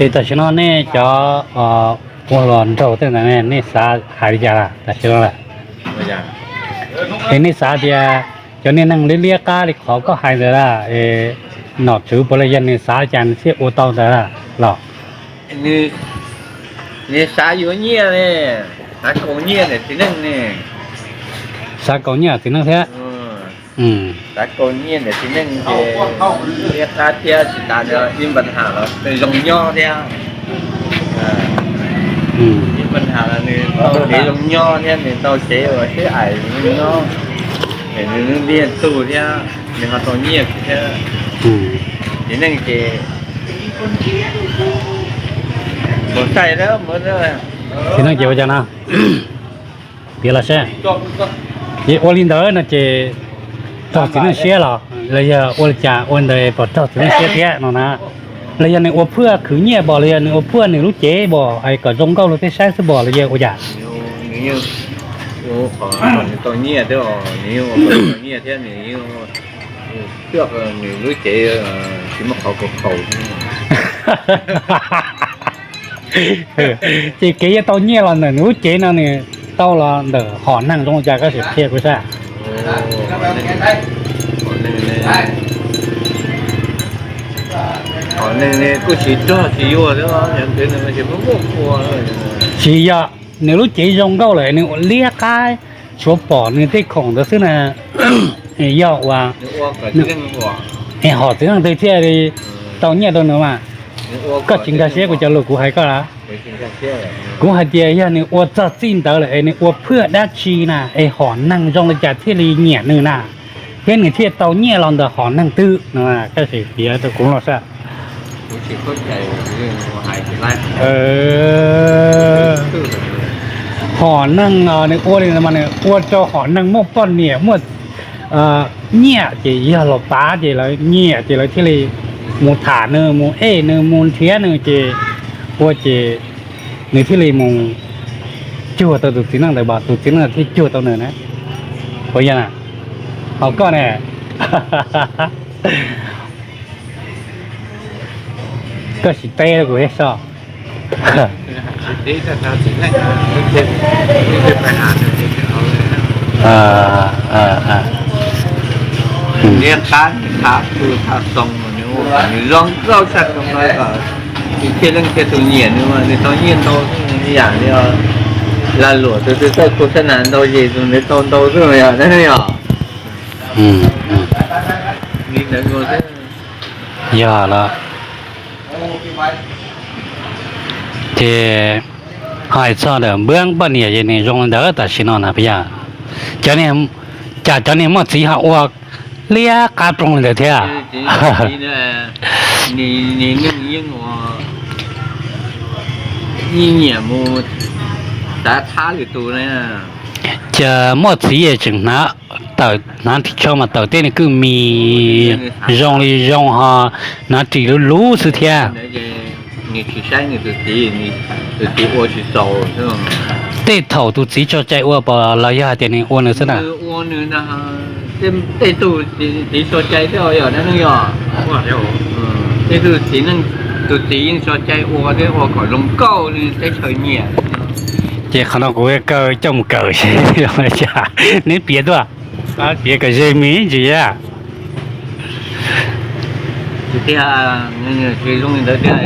Es tam sim no nej cov ua hluas nraug tej ntawd nej xav hais li cas lawm tam sim no lawm? Es nej xav tias cov niag neeg liab liab qab li qhov koj hais ntawd lawm, nom tswv puav leej yog nws xav li cas nws thiaj ua tau ntawd lawm los? Nws xav yuav nyiaj ne, xav kaus nyiaj ntawm txiv neej ne. Xav kaus nyiaj txiv neej thiab. Xav kaus nyiaj ntawm txiv neej ces liab qab thiab tsis tas ib npa ham los zoo nyob thiab. Ib npa ham los nws tau kev zoo nyob thiab nws tau kev ua sib aim zoo nyob, nws lub ntiaj tug thiab, nws ho tau nyiaj thiab. Txiv neej ces txiv neej ces ua cas no? Piav los seb, ces ua li ntawd no ces raug txiv neej siab los los yog ua li cas ua li ntawd pom raug txiv neej siab thiab no na? Los yog nws ua phaj khwv nyiaj pom los yog nws ua phaj nws lub cev pom es kom zoo nkauj rau peb saib xwb pom los yog ua cas? Nws yeej ua qhov nws tau nyiaj thiab, nws yeej ua qhov nws tau nyiaj thiab nws yeej thiaj nws lub cev tsis muaj qhov khaus khaus. Ces kev yuav tau nyiaj los ntawm nws lub cev no nws tau los ntawm hom neeg zoo li cas koj sim qhia kuv saib. Hom neeg kuj tsis rog tsis yuag thiab, tsis yog nws lub cev zoo nkauj lawm nws ua liab qab, tsuav pom nws tej khoom ntawd xwb na. Yog ua hom txiv neej twg thiaj li tau nyiaj rau nws mas. Koj tsis nkag siab kuv cov lus kuv hais koj lawm. Kuv hais tias yog nws ua txog txij ntawd lawm es nws ua phaj dab tsi na es hom neeg zoo li cas thiaj li nyiam nws na, thiab nws thiaj tau nyiaj los ntawm hom neeg twg no, koj sim piav rau kuv los saib. Hom neeg nws ua li ntawd mas nws ua rau hom neeg muaj poj niam muaj nyiaj ces yog los pav ces lawv nyiam ces lawv thiaj li mus tham nws mus ej nws mus nrhiav nws ces ua ces nws thiaj li mus cuag tau tus txiv neej ntawd pom tus txiv neej thiaj cuag tau nws na. Puas yog na? Ho koj ne? Koj sim teb rau kuv thiab soj. Liab qab thav tu thav xoo, nws zoo nkauj tshaj tau no kom nws thiaj leej thiaj tus nyiam nws, nws tau nyiaj ntau xwb, yam li lag luam tus twg txawj khus sab nas ntau zes tus nws tau ntau xwb yog, yog. Yog los ces ho hais txog ntawm npab poj niam ces nws zoo li ntawd tam sim no na puas yog? Cov, cas cov niag muaj txiv ho ua liab qab ploog li ntawd thiab? Nws yeej ua nyiam mus tav thab lwm tus na. Cas muaj txiv tseem hnav, tawm hnav ris tsho mas tawm tej nws kwj mis zoo li zoo ho hnav ris luv luv xwb thiab. Nws tsis saib nws tus txiv, tus txiv ua tsis txaus. Tej thaum tus txiv tso cai ua pom los yog hais tias nws ua nws xwb na? Tej tug txiv tso cai thiab yog, yog tej tug txiv neej, tus txiv yeej tso cai ua thiab ua kom zoo nkauj li teb chaws nyiam. Ces qhov no kuv kaw coj mus kawm seb zoo li cas. Neb piav tuaj, piav kom ze me ntsis a. Tsis tiag, tsis zoo li ntawd tiag.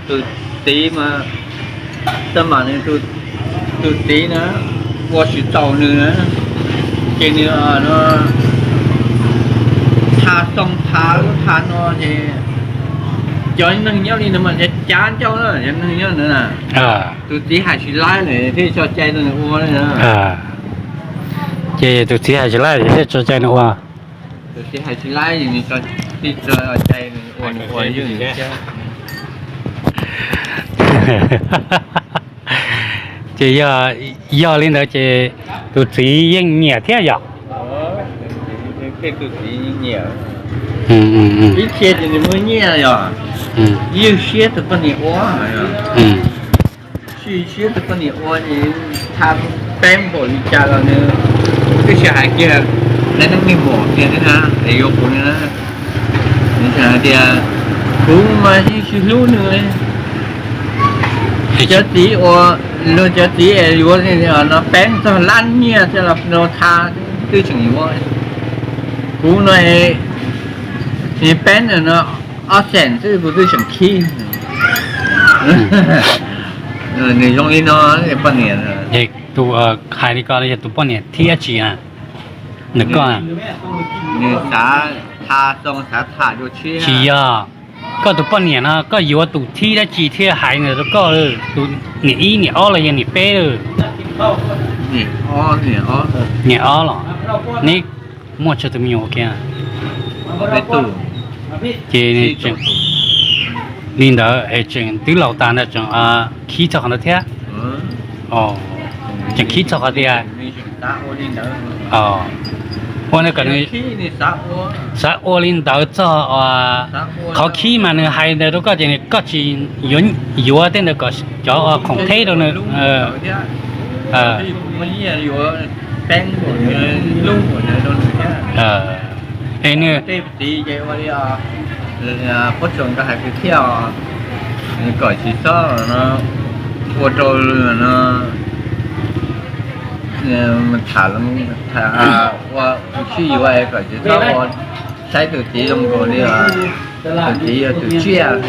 Tus txiv mas, tab mam nws tus txiv na ua tsis txaus nws na, ces nws tha xoo tha lub tha no ces cov neeg nyob li ntawd mas cav ncauj na, cov neeg nyob ntawd na. Tus txiv hais tsis laib lawm thiaj tso cai rau nws ua. Ces tus txiv hais tsis laib thiaj tso cai nws ua. Tus txiv hais tsis laib, tso cai nws ua, nws ua ywj thiab. Ces yog, yog li ntawd ces tus txiv yeej nyiam thiab yom? Tej tus txiv nyiam. Ib txhia ces nws muaj nyiaj yog, ywj siab tus poj niam ua, ywj siab tus poj niam ua, tha peb npaum li cas los nws twb tsis hais kiag, neb neeg mos kiag thiab na, es yuav kuv na. Nws hais tias kuv mas yeej Tsis hlub nws li. Cov txiv uas, luag cov txiv es yuav no peeb txog lab nyiaj thiab los tha, twb tseem yuav. Kuv no, peeb no ob xees xwb kuv twb tseem khib. Nws zoo li no, poj niam. Tus hais li ko yog tus poj niam thib dab tsi na? Nws koj, nws xav tha xoo xav tham dua tshiab. Tsis yog, koj tus poj niam no koj yuav tus thib dab tsi thiaj hais ntawd rau koj? Tus niam ib niam ob los yog niam peb lawm? Niam ob los? Neb muaj tsawg tus me nyuam ua kiag? Ces li ntawd es tseem twb laus tas ntawd tseem khib txog qhov ntawd thiab. Tseem khib txog qhov tias, ua kom nws xav ua li ntawd txog qhov khib mas nws hais ntawd rau koj ces koj tsis yuav tej ntawd kom cov khoom theb rau nws. Es nws, pob tsuas nkawd hais kwv txhiaj os, kom tsis txhob ua rau no, tham ua sib yuav kom tsis txhob ua, saib tus txiv zoo nkaus li tus txiv yog tus tsiaj.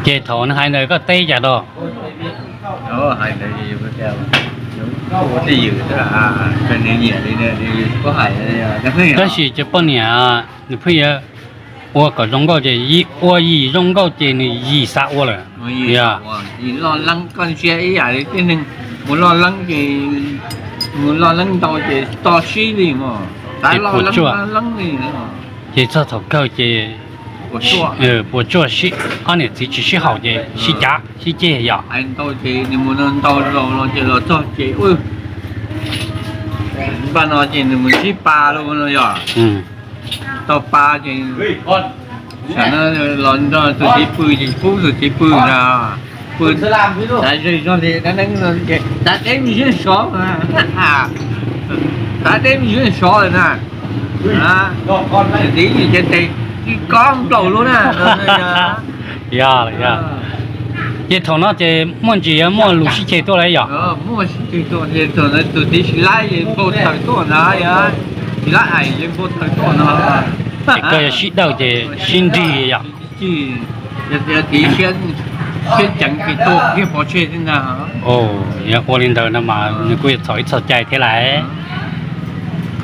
Ces thaum nws hais ntawd koj teb cas rau? Hais ntawd, ua twj ywm, nws nyiam li, tab sis cov poj niam nws pheej yuav ua kom zoo nkauj ces yim, ua yim zoo nkauj ces nws yim xav ua lawm. Yog loj leeb, koj ntsia ib yam li tib neeg mus loj leeb ces, mus loj leeb ntau ces to sib li mas, xav loj leeb li. Ces txog thaum kawg ces puas tsuaj, ob niam txiv tsis sib haum ces sib cav sib ceg yom. Hais ntau ces nws mus ntau los ces los txog ces npaj no ces nws mus ntsib pa los no yom. Tau pa ces los nrog tus txiv pw ces pub tus txiv pw ntag. Pw, xav ze zog li dab neeb no ces xav deb me ntsis sov, xav deb me ntsis sov lawm na. Tiv ces tes ib kob nplaum lub na. Yog, yog. Ces thaum no ces muaj ntsis yuav muaj lus sib ceg tuaj lawm yom. Muaj sib ceg tuaj ces thaum ntawd tus txiv tsis laib ces npau taws tuaj ntag, tsis laib ais ces npau taws tuaj no. Ces koj yuav sib dawj ces sib nrig yom. Tiv siab ceev ces tuaj kiag pov tseg thiab ntag. Yog ua li ntawd no mas nws kuj yuav txhaum ib txhos cai thiab lawm.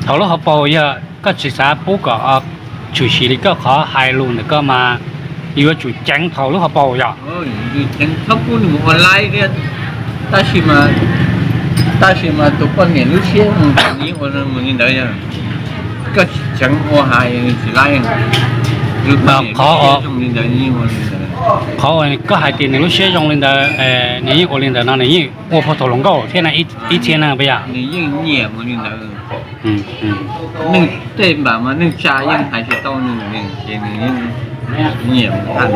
Thaum lub hauv paus yog koj tsis xav pub kom tshwm sim li koj qhov hais lus ntawm koj mas yuav tsum ceev thaum lub hauv paus yom. Txhob pub nws mus ua laib thiab. Tab sis mas, tab sis mas tus poj niam lub siab mus li ntawd, koj tsis ceev ua hais nws tsis laib. Qhov, qhov uas koj hais tias nws lub siab zoo li ntawd, nws yeej ua li ntawd no nws yeej ua puag thaum hluas nkauj thiab na, ib txhia na puas yog? Nws yeej nyiam mus li ntawd. Neej tej npam mas neej tsa yeej hais tsis tau nws, ces nws yeej nyiam mus thaj.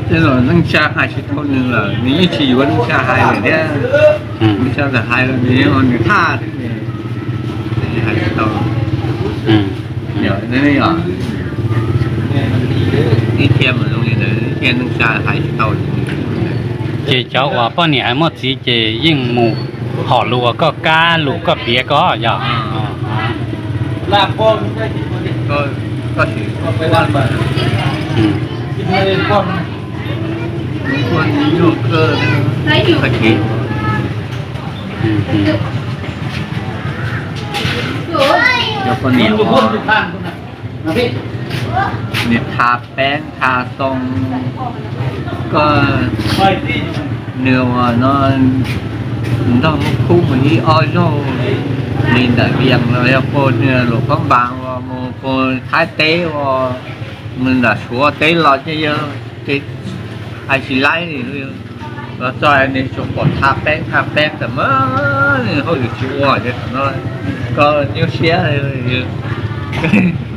Tej zaum neej tsa hais tsis tau nws lawm nws yeej tsis yuav neej tsa hais lawm thiab. Neej tsa txawm hais los nws yeej ua nws thaj thiab, hais tsis tau. Ib txhia mas zoo li ntawd, ib txhia neej tsa hais tsis tau. Ces cov uas poj niam muaj txiv ces yeej mus hom lus uas koj kab lus koj piav koj yog. Cov poj niam, nws tha peeb tha xoo, koj, nws uas no nrog muaj khub mus ib ob zaug li ntawm Vias los yog puag Luam Phab Npas uas mus puag Thaib teb uas mus nram Suav teb los ces yog hais tsis laib li. Los txog nws tsuas pom tha peeb tha peeb tam mas hauj lwm tsis ua ces thaum no koj nyuaj siab.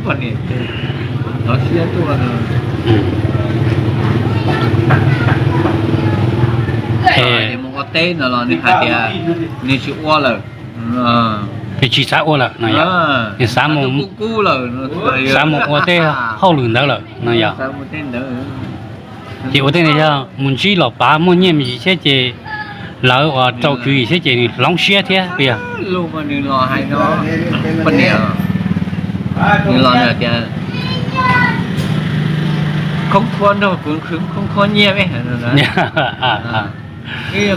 Poj niam hnov siab tuaj no. Mus ua teb no los nws hais tias nws tsis ua lawm. Ces tsis xav ua lawm no yog, xav mus, xav mus ua tej hauj lwm ntawd lawm no yog. Ces ua tej no yog mus ntsib los pav muaj nyiaj me ntsis thiab ces lawv uas rau kwv yim thiab ces nws hloov siab thiab puas yog? Nws los hais no, poj niam, nws los nws tias khoob khuab nrog kuv khwv khoob khuab nyiaj me,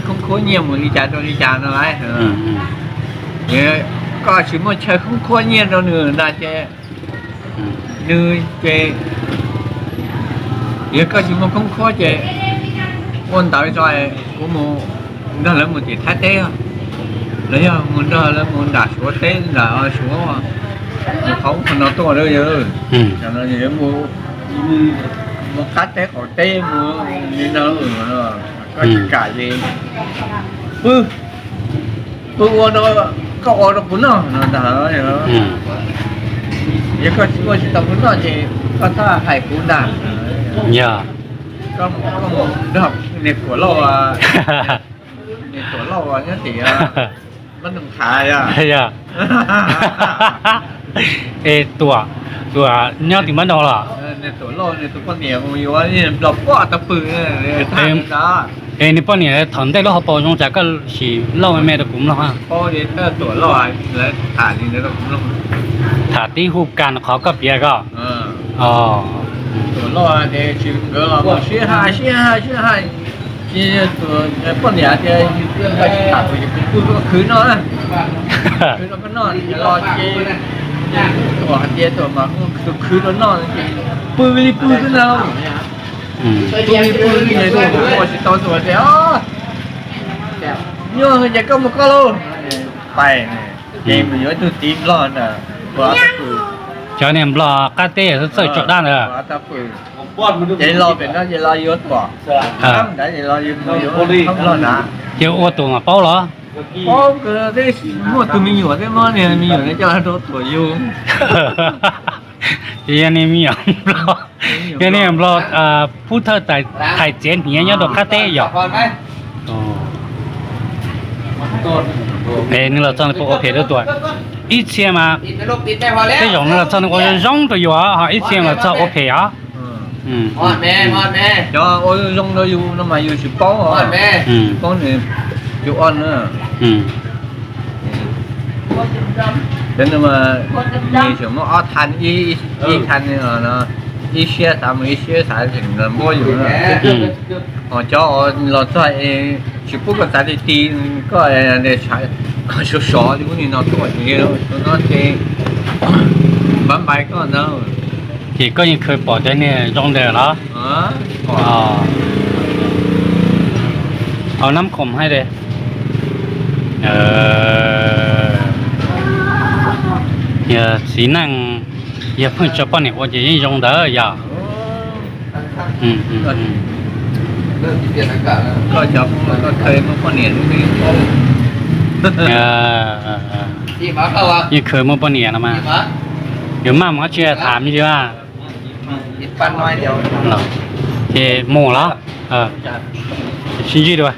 khoob khuab nyiaj mus li cas rau li cas no lawm. Koj tsis muaj chaw khoob khuab nyiaj rau nws ntag ces nws ces, yog koj tsis muaj khoob khuab ces ua ntawd tso, kuv mus nrog lawv mus tim Thaib teb, los yog mus nrog lawv mus nram Suav teb nram Suav, mus qhov ub qhov no tuaj lawm. Mus qab teb qaum teb mus li no, koj tsis kam li, pw, pw ua rau, koj ua rau kuv noj no ntag. Yog koj tsis ua tsis tau kuv noj ces koj txhob hais kuv ntag. Koj mus nrog niag Tuam Lauj, niag Tuam Lauj nyob tim Mab Noo Qhav yog. Es Tuam, Tuam nyob tim Mab Noo los? Tuam Lauj nws tus poj niam mus yuav Nplog poj tau pw. Es nws poj niam thaum ntej lub hauv paus zoo cas koj sim lauj me me rau kuv mloog. Tham tib hu kas qhov koj piav ko. Tuam Lauj tias nkawd los sib hais sib hais sib hais, ces poj niam tias koj tsis tham kuv ces kuv pw rau koj khwv noj, khwv rau koj noj los ces Tuam hais tias Tuam mas tus khwv rau noj ces pw li pw xwb ntag. Pw li pw xwb ces ua tsis tau Tuam tias nyuaj ces koj mus koj lauj, pais. Ces mus yuav ib tug txiv Nplog ntawd, cov niag Nplog qab teb txawj tso dab ntawd. Ces los pem no ces los yuav Tuam, ntawd ces los yuav Nplog ntawd. Ces ua Tuam mas paub los? Paub, muaj tus me nyuam thiab muab niag me nyuam coj los rau Tuam yug. Ces yog niag me nyuam Nplog, yog niag Nplog pub thawj thais txiav hniav nyob rau qab teb yog. Es nws los txog nws puas ua phem rau Tuam? Ib txhia mas tej zaum nws los txog nws ua zoo zoo rau yus, ho ib txhia los txog ua phem os. Cov ua zoo zoo rau yus no mas yus tsis paub, tsis paub nws, yus ua na. Cov no mas nws tseem muaj ob tha, ib tha no, ib siab xav mus ib siab xav tseem npuab yus na. Ho cov los txog tsis pub koj xav ti ti, koj sov sov li ub li no tuaj ces tus no ces npaiv npaiv koj ntag. Ces koj yeej khaws pom cov niag zoo ntawd los? Au nab khoom hais tias yog txiv neej, yog pheej tso poj niam ua ces yeej zoo ntawd yog. Yeej khaws muaj poj niam no mas, yus maj mus dab tsi tham me ntsis. Ces mus los? Sib ntsib dua.